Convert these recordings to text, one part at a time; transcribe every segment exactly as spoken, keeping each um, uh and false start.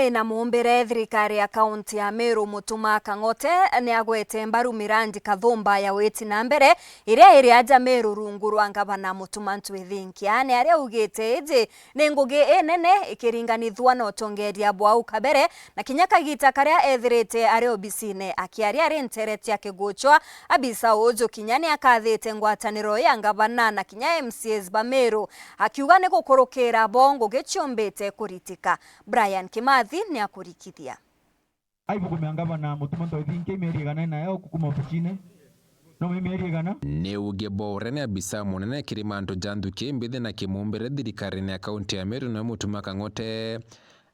Na muumbire thirikari ya kaunti ya Meru Mutuma Kang'ote ni agwete mbaru mirandi kathumba ya witi na mbere iria iri aja Meru rungu rwa ngavana Mutuma Ntwithinkia, ni aria augite iji ni ngugi inene ikiringanithua na utongeria bwa au kabere na kinya kagita karia ethirite ari obisine. Akiaria ari ntere cia Kiguchwa, Abisa Uju kinya ni akathite ngwataniro ya ngavana na kinya M C As ba Meru, akiuga ni gukurukira bo ngugi ciumbite kuritika. Brian Kimathi ni akurikithia. Aibukumia ngavana Mutuma Ntwithinkia mieri igana inayo kukuma obisine. No mieri igana? Ni uge bo uria ni abisa munene kiri mantu ja nthuki mbithi na kimumbire thirikarine ya kaunti ya Meru ni Mutuma Kang'ote,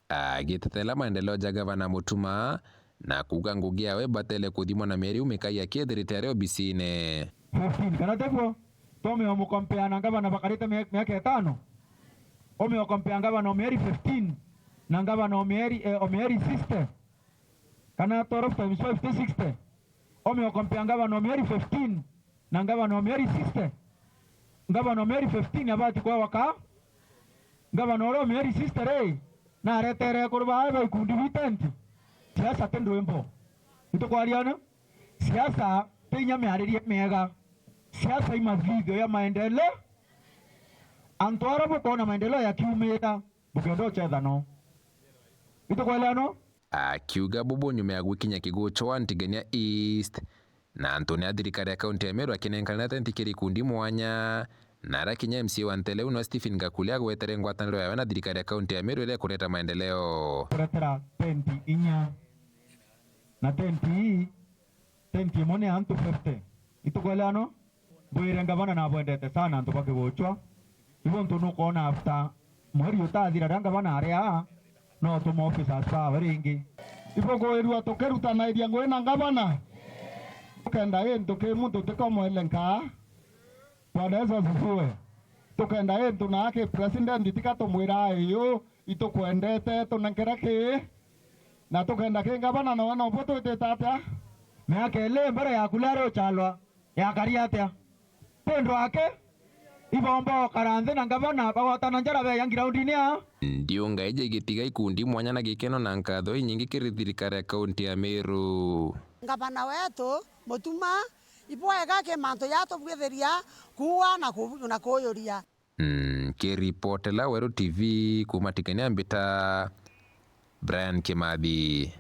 agitetela maendeleo ja gavana Mutuma na kuuga ngugi yawe ibatele kuthimwa na mieri umikai akiethirite ari obisine. Fifteen, kana tiguo? Tome umukompea na ngavana bakarite mia-, miaka itano. Ume ukompea ngavana o mieri fifteen na ngavana o mieri, eh, o mieri sixty. Kana twelve times five ti sixty. Ume ukompea ngavana o mieri fifteen na ngavana o mieri sixty. Ngavana o mieri fifteen abati kwewa ka? Ngavana uria o mieri sixty ri, naretere ekuru baa ba ikundi bi tenti. Siasa ti ndwimbo. Nitukwariana? Siasa ti inya miaririe miega. Siasa i mathithio ya maendeleo. Antu aria bukoona maendeleo yakiumira, bukenda uchetha no. Nitukwelewa no? Akiuga bubu nyuma ya gwikinya Kiguchwa Ntigania East, na antu ni a thirikari ya kaunti ya Meru akinenkanira tenti kiri ikundi mwanya, na aria kinya M C A wa ntere u niwe Stephen Gakuli agwetere ngwataniro yawe na thirikari ya kaunti ya Meru iria ikureta maendeleo. Kuretera tenti inya, na tenti ii, tenti imwe ni antu fifty. Itukwelewa no? Mbwire ngavana nabwendete sana antu ba Kiguchwa. Ibo ntu nukwona after mweri utathira riria ngavana ari aa, no tume officers bawe ringi. Ibukwirua tukirutanairia ngugi na ngavana. Tukenda gintu ki muntu utikomwelenka. Bwana Yesu asifiwe. Tukenda gintu na aki president tika tumwira iyu itukwendete tunenkere ki. Na tukenda ki ngavana nawe nobo twitite atia? Miaka ili mbere ya kula ari uchalwa yakari atia? Ti ndwake? Ibomba ukara nthi na ngavana bagwatana njara beya ngiraundini aa. Ndiunga iji igitiga ikundi mwanya na gikeno na nkatho inyingi kiri thirikari ya kaunti ya Meru. Ngavana wetu Mutuma, ibwega ki mantu jatubwithiria kuua na ku-, na kuuyuria. Nkiripotela Weru T V kuuma Tigania Mbita, Brian Kimathi.